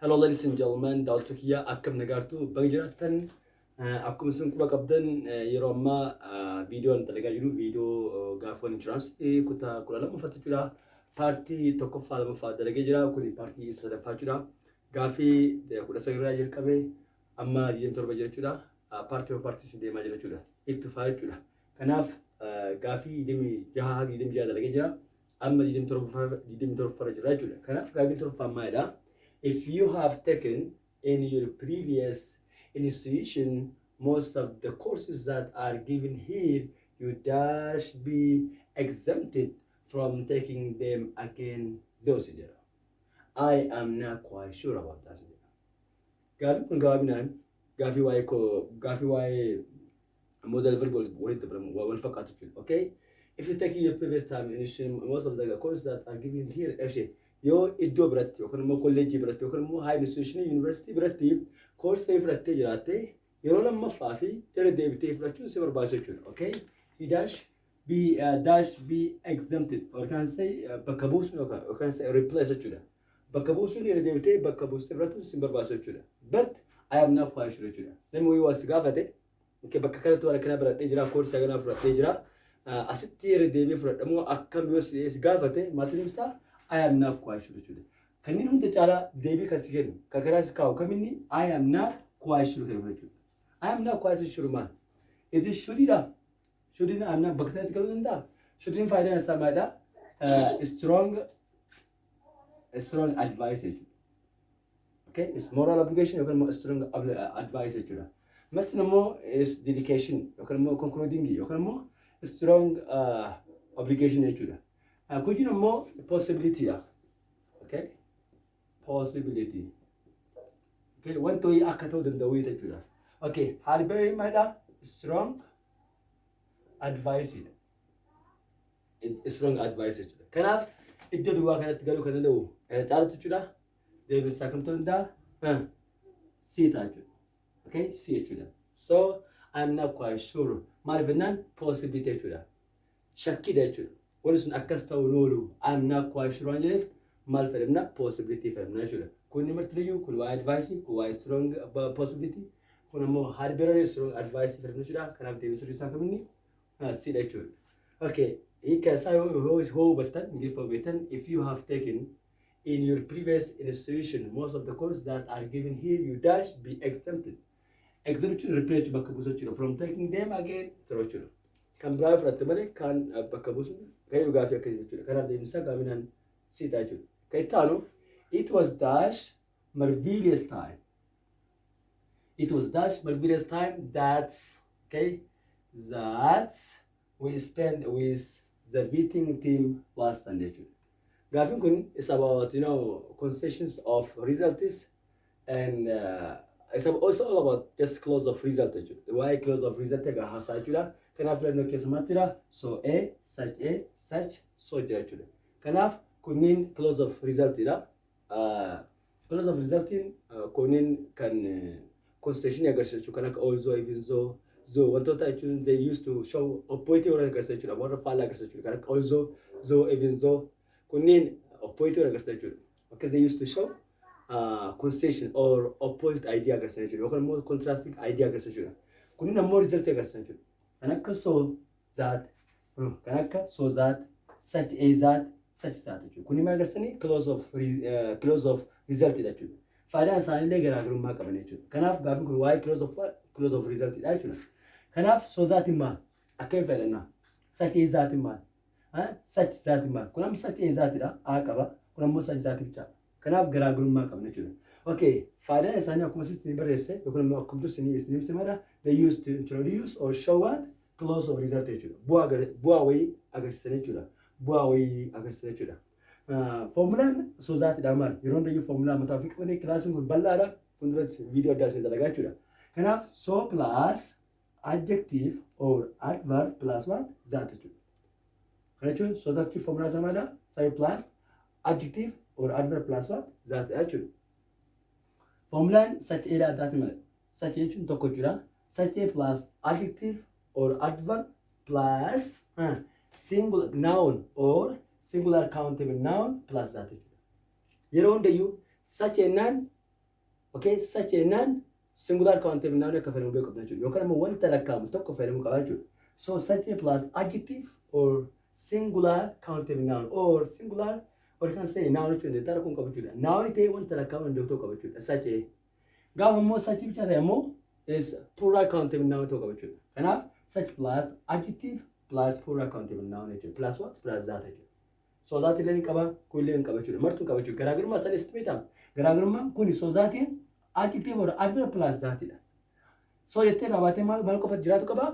Hello, ladies and gentlemen, daawwattoota kiyyaa, akkam nagaartu? Baga jiraattan. Akkuma isin quba qabdan, yeroo ammaa viidiyoon dalagaa jiru viidiyoo gaaffiiwwan entrance kutaa 12ffaa jechuudha. Paartii tokkoffaa, lammaffaa dalagee jira. Kuni paartii sadaffaa jechuudha. Gaaffii 19 irraa jalqabee amma 27 jira jechuudha. Paartii paartii isin deemaa jira jechuudha. Itti fufaa jechuudha. Kanaaf gaaffii 26 haga 26 dalagee jira. Amma 27 jira jechuudha. Kanaaf gaaffii torbaffaan maalidha? If you have taken in your previous institution most of the courses that are given here, you dash be exempted from taking them again those jedha. I am not quite sure about that jedha. Gaaffiin kun gabaabinaan gaaffii waa'ee koo, gaaffii waa'ee modal verb walitti dabalamu wal fakkaatu jechuudha. Okay? If you take your previous time in most of the courses that are given here, actually, yoo iddoo biratti yookaan immoo kolleejjii biratti yookaan immoo high institution, university biratti koorsii fudhattee jiraatte, yeroo lammaffaa fi irra deebitee fudhachuun si barbaachisa jechuudha. Okay? You dash be dash be exempted or can say bakka buusuun yookaan say replace jechuudha. Bakka buusuun, irra deebitee bakka buustee fudhachuun si barbaachisa jechuudha. But I am not quite sure jechuudha. Namni wayii waa si gaafate, okay, bakka kanatti waan akkanaa baradhee jira, koorsii akkanaa fudhadhee jira. Asitti irra deebi'ee fudhadhamoo akkam yoo si gaafate, maaltu ibsaa? I am not quite sure jechuudha. Kanneen hunda caalaa deebii kan si kennu, kan karaa si kaa'u kaminni? I am not quite sure kennu jechuudha. I am not quite sure maal? It is shouldidha. Shouldiin am not bakka sanatti galuu danda'a. Shouldiin faayidaan isaa maalidha? Strong advice jechuudha. Okay? It's moral obligation yookaan immoo strong advice jechuudha. Must immoo is dedication yookaan immoo concluding yookaan immoo strong obligation jechuudha. Kun immoo possibility dha. Okay? Possibility. Okay? Wanta wayii akka ta'uu danda'u jechuudha. Okay, had better maalidha? Strong advice dha. Strong advice jechuudha. Kanaaf iddoo duwwaa kanatti galuu kan danda'u caalatti jechuudha. Deebiin isaa kam ta'uu danda'a? C ta'a jechuudha. Okay, C jechuudha. So I'm not quite sure. Maaliif jennaan, possibility jechuudha. Shakkiidha jechuudha. Wanti sun akkas ta'uu oolu I'm not quite sure waan jedheef, maal fayyadamna? Possibility fayyadamna jechuudha. Kun martiniyyuu kun waa'ee advice, kun waa'ee strong possibility, kun immoo had better, strong advice fayyadamna jechuudha. Kanaaf deebiin isaa kaminni? C dha jechuudha. Okay, hiika isaa yoo hubattan, Ingiliffa beektan, if you have taken in your previous institution most of the courses that are given here, you dash be exempted. Exempt jechuun replace, bakka buusu jechuudha. From taking them again jechuudha. Kan biraa fudhatte malee kan bakka buusu kan jedhu gaafii akkasii jechuudha. Kanaaf deebiin isaa gaabinaan C ta'a jechuudha. Kan itti aanu, it was dash marvelous time. It was dash marvelous time that, okay, that we spent with the visiting team last Sunday jechuudha. Gaafiin kun is about concessions of results and it's also all about just close of result jechuudha. Waa'ee close of result egaa haasaa jechuudha. Kanaaf filannoo keessummaatti jira. So a, such a, such, so jira jechuudha. Kanaaf kunniin close of result dha. Close of resultiin kunniin kan concession agarsiisu jechuudha. Kan akka although, even though, though wantoota jechuun they used to show opposite warra agarsiisa jechuudha. Warra faallaa agarsiisa jechuudha. Kan akka although, though, even though kunneen opposite warra agarsiisa jechuudha. Akka they used to show concession or opposite idea agarsiisa jechuudha. Yookaan immoo contrasting idea agarsiisa jechuudha. Kunniin ammoo result agarsiisa jechuudha. Kan akka so that, kan akka so that, such a that, such that jechuudha. Kunniin maal agarsiisanii? Close of result dha jechuudha. Faayidaan isaaniillee garaagarummaa qaban jechuudha. Kanaaf gaaffiin kun waa'ee close of result dha jechuudha. Kanaaf so that maal? Akkamiin fayyadamna? Such a that maal? Such that maal? Kun amma such a that dha. A qaba. Kun ammoo such that bicha. Kanaaf garaagarummaa qabna jechuudha. Okay, faayidaan isaanii akkuma isin barreesse yookaan immoo akkuma isin isin ibse mala, they used to introduce or show what? Close of result jechuudha. Bu'aa wayii agarsiisan jechuudha. Bu'aa wayii agarsiisan jechuudha. Foormulaan so that dha maal? Yeroo hundayyuu foormulaa mataa ofii qabanii, kilaasiin kun bal'aadha. Fuulduratti viidiyoo addaa isin dalagaa jechuudha. Kanaaf so plus adjective or adverb plus what? That jechuudha. Kana jechuun so that foormulaa isaa maala? So plus adjective or adverb plus what? That jechuudha. Formulaan such a dha addaati malee. Such jechuun tokko jechuudha. Such a plus adjective or adverb plus singular noun or singular countable noun plus that jechuudha. Yeroo hundayyuu such jennaan Okay, such jennaan singular countable noun akka fayyadamuu beeku qabna jechuudha. Yookaan immoo wanta lakkaa'amu tokko fayyadamuu qaba jechuudha. So such a plus adjective or singular countable noun or singular or you can say noun jechuudha. Tara kun qabu jechuudha. Noun ta'ee wanta lakkaa'amu danda'u ta'uu qaba jechuudha. Such a. Gaafa immoo such bicha ta'e immoo is plural countable noun ta'uu qaba jechuudha. Kanaaf such plus adjective plus plural countable noun jechuudha. Plus what? Plus that jechuudha. So that illee ni qaba, kun illee ni qaba jechuudha. Martuu qaba jechuudha. Garaagarummaa isaanii sitti beekama. Garaagarummaan kuni so thatiin adjective or adverb plus thatidha. So jettee raawwatee maal maal qofa jiraatu qaba?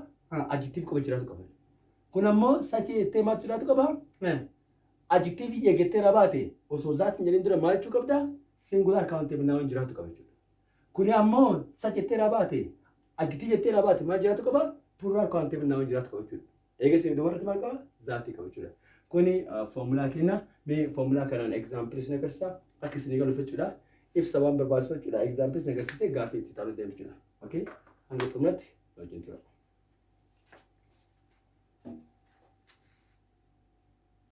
Adjective qofa jiraatu qaba. Kun ammoo such jettee maaltu jiraatu qaba? Adjective eeggattee rabaate osoo that hin jedhin dura maal jechuu qabda? Singular countable noun jiraatu qaba jechuudha. Kuni ammoo such jettee rabaate, adjective jettee rabaate, maal jiraatu qaba? Plural countable noun jiraatu qaba jechuudha. Eegas dubarratti maal qaba? That qaba jechuudha. Kuni foomulaa kenna. Mee foomulaa kanaan example isin agarsiisa. Akka isin galuuf jechuudha. Ibsa waan barbaachisu jechuudha. Example isin agarsiisee gaaffii itti taa'u deemu jechuudha. Okay? Hanga xumuraatti wajjin tura.